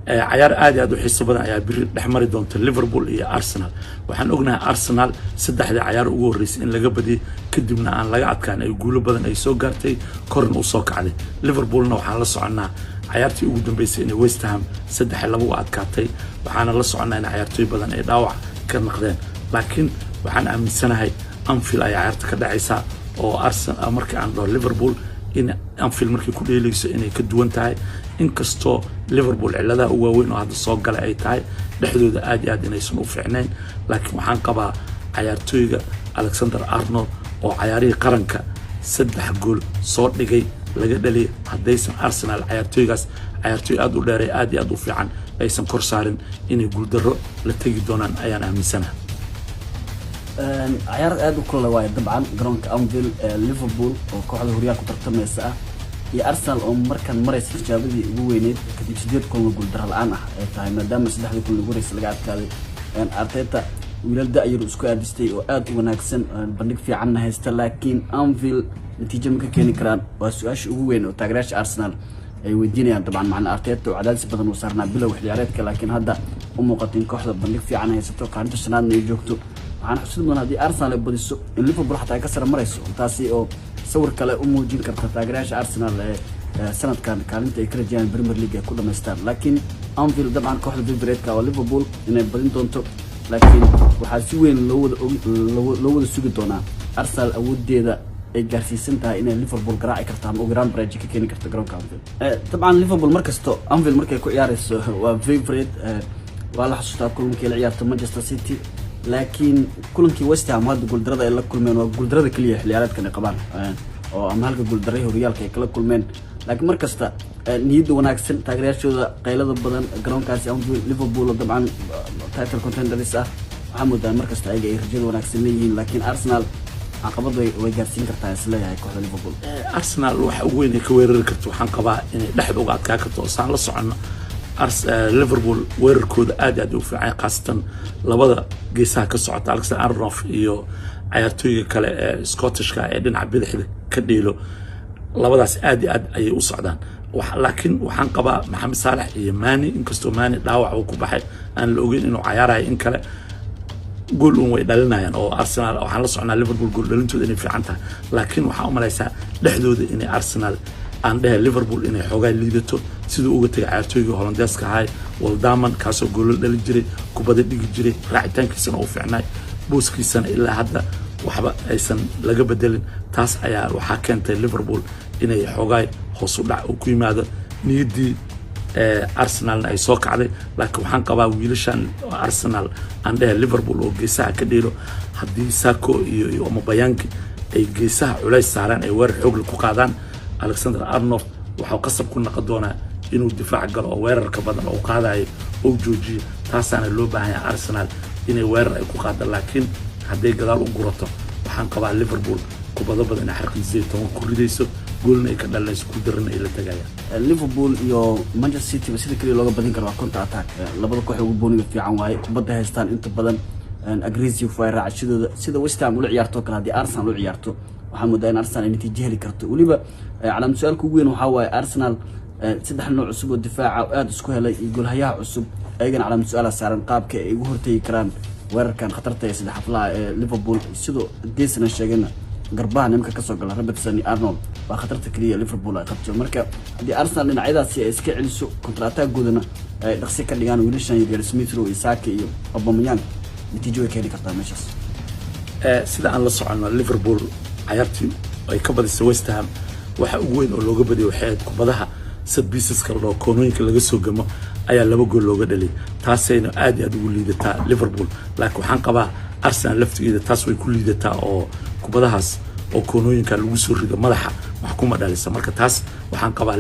Cayaar aad iyo aad u xiiso badan ayaa biri dhex mari doonta Liverpool iyo Arsenal. Waxaan ognahay Arsenal saddexdii cayaar ugu horreysay in laga badiyay, kadibna aan laga adkaan, ay guulo badan ay soo gaartay, korna u soo kacday. Liverpoolna waxaan la soconnaa cayaartii ugu dambeysay inay West Ham 3-2 u adkaatay. Waxaana la soconnaa in cayaartooy badan ay dhaawac ka naqdeen, laakiin waxaan aaminsanahay Anfield ayaa cayaarta ka dhacaysa oo Arsenal markii aan dhaho Liverpool in Anfield markay ku dheelayso inay ka duwan tahay, inkastoo Liverpool ciladaha u waaweyn oo hadda soo galay ay tahay dhexdooda aad iyo aad inaysan u fiicnayn. Laakiin waxaan qabaa cayaartooyga Alexander Arnold oo cayaarihii qaranka saddex gool soo dhigay laga dhaliyay, haddaysan Arsenal cayaartooygaas, cayaartooy aad u dheeray, aad iyo aad u fiican, aysan kor saarin, inay guuldarro la tegi doonaan ayaan aaminsanaha. Cayaar aada u kulula waayo dabcan garoonka Anfield, Liverpool oo kooxda horyaal ku tartamaysa ah iyo Arsenal oo markan maraysa tijaabadii ugu weyneyd kadib sideed kulan guuldaro la-aan ah ay tahay, maadaama saddexdii kulan ugu horeysa laga adkaaday. Arteta wiilal da-yar isku aadistay oo aada u wanaagsan, bandhig fiicanna haysta, laakiin Anfield natiijo ma ka keeni karaan? Waa su-aasha ugu weyn oo taageerayaasha Arsenal ay weydiinayaan. Dabcan macalin Arteta oo cadaadis badan uu saarnaa bilow xilciyaareedka, laakiin hadda u muuqato in kooxda bandhig fiican haysato, kaalinta shanaadna ay joogto. Waxaana xusid mudan haddii Arsenal ay badiso in Liverpool xataa ay ka sara marayso, taasi oo sawir kale u muujin karta taageerayaasha Arsenal ee sanadkan kaalinta ay ka rajayaan Premier League ay ku dhamaystaan. Laakiin Anfield dabcan kooxda favorite-ka oo Liverpool inay badin doonto, laakiin waxaa si weyn loo wada sugi doonaa Arsenal awoodeeda ay gaarsiisan tahay inay Liverpool garaaci karto ama ugu yaraan bareejo ka keeni karto garoonka Anfield. Dabcan Liverpool markasto Anfield markay ku ciyaareyso waa favorite. Waa la xasuustaa kulankii la ciyaarto Manchester City, laakiin kulankii West Ham hadda guuldarada ay la kulmeen waa guuldarada keliya xilciyaareedkan ay qabaan oo ama halka guuldaray horyaalka ay kala kulmeen. Laakiin mar kasta niyadda wanaagsan, taageerayaashooda qaylada badan garoonkaasi Anfield, Liverpool oo dabcan title contenders ah, waxaa moodaa mar kasta ayaga ay rajada wanaagsan leeyihiin, laakiin Arsenal caqabad way gaarsiin kartaa isleeyahay kooxda Liverpool. Arsenal waxa ugu weyn ay ka weerari karto waxaan qabaa inay dhexda uga adkaa karto, oo saan la soconno Liverpool weerarkooda aad iyo aad u fiican, khaasatan labada geesaha ka socota, Alexander Arnold iyo cayaartooyga kale ee Scottishka ee dhinaca bidixda ka dheelo. Labadaas aad iyo aad ayay u socdaan. Laakiin waxaan qabaa Maxamed Saalax iyo Mane, inkastoo Mane dhaawac uu ku baxay, aan la ogeyn inuu cayaarayo in kale, gool un way dhalinayaan. Oo Arsenal waxaan la socnaa Liverpool gool dhalintooda inay fiican tahay, laakiin waxaa u malaysaa dhexdooda inay Arsenal, aan dhehe Liverpool, inay xoogaa liidato, siduu uga tegay cayaartooygii Holandeeska ahay Wijnaldum, kaasoo goolal dhalin jiray, kubada dhigi jiray, raacitaankiisana uu fiicnaay, booskiisana ilaa hadda waxba aysan laga bedelin. Taas ayaa waxaa keentay Liverpool inay xoogaa hoos u dhac uu ku yimaado, niyaddii Arsenalna ay soo kacday. Laakiin waxaan qabaa wiilashan Arsenal, aan dhehe Liverpool, oo geesaha ka dheelo, haddii Sako iyo Aubameyang ay geesaha culays saaraan, ay weerar xoogle ku qaadaan, Alexander Arnold waxuu qasab ku noqon doonaa inuu difaac galo oo weerarka badan oo qaadayo oo joojiyo. Taasaana loo baahan yahay Arsenal inay weerar ay ku qaadaan. Laakiin hadday gadaal u gurato, waxaan qabaa Liverpool kubado badan inay xarqin 18 ku ridayso, goolna ay ka dhalinayso, guuldarrana ay la tagayaan. Liverpool iyo Manchester City sida keliya looga badin karo waa counter attack. Labada koox ugu booniga fiican waaye, kubadda haystaan inta badan, aggressive waay raacashadooda. Sida West Ham ula ciyaarto kale haddii Arsenal u ciyaarto, waxaa moodaa in Arsenal ay natiijo heli karto. Weliba calaamad su-aalka ugu weyn waxaa waaye Arsenal saddex nooc cusub oo difaaca aada isku helay iyo goolhayaha cusub, ayagana calaamad su-aala saaran qaabka ay ugu hortegi karaan weerarkan khatarta ee saddex xaflaha ee Liverpool. Sidoo geesna sheegayna, garbaha nimanka kasoo gala, Robertson iyo Arnold, waa khatarta keliya Liverpool ay qabto. Marka haddii Arsenal dhinacyadaasi ay iska celiso, counter attack-goodana ay dhaqsi ka dhigaan wiilashan yaryar, Smith Rowe iyo Saka iyo Aubameyang, natiijo way keeni kartaa meeshaas. Sida aan la soconno, Liverpool cayaartii ay ka badisay West Ham, waxa ugu weyn oo looga badiyay waxay ahayd kubadaha set pieces-ka la dhaho, koonooyinka laga soo gamo ayaa laba gool looga dhaliyay. Taasayna aad iyo aad ugu liidataa Liverpool. Laakiin waxaan qabaa Arsenal laftigeeda taas way ku liidataa, oo kubadahaas oo koonooyinka lagu soo rido madaxa wax kuma dhalisa. Marka taas waxaan qabaa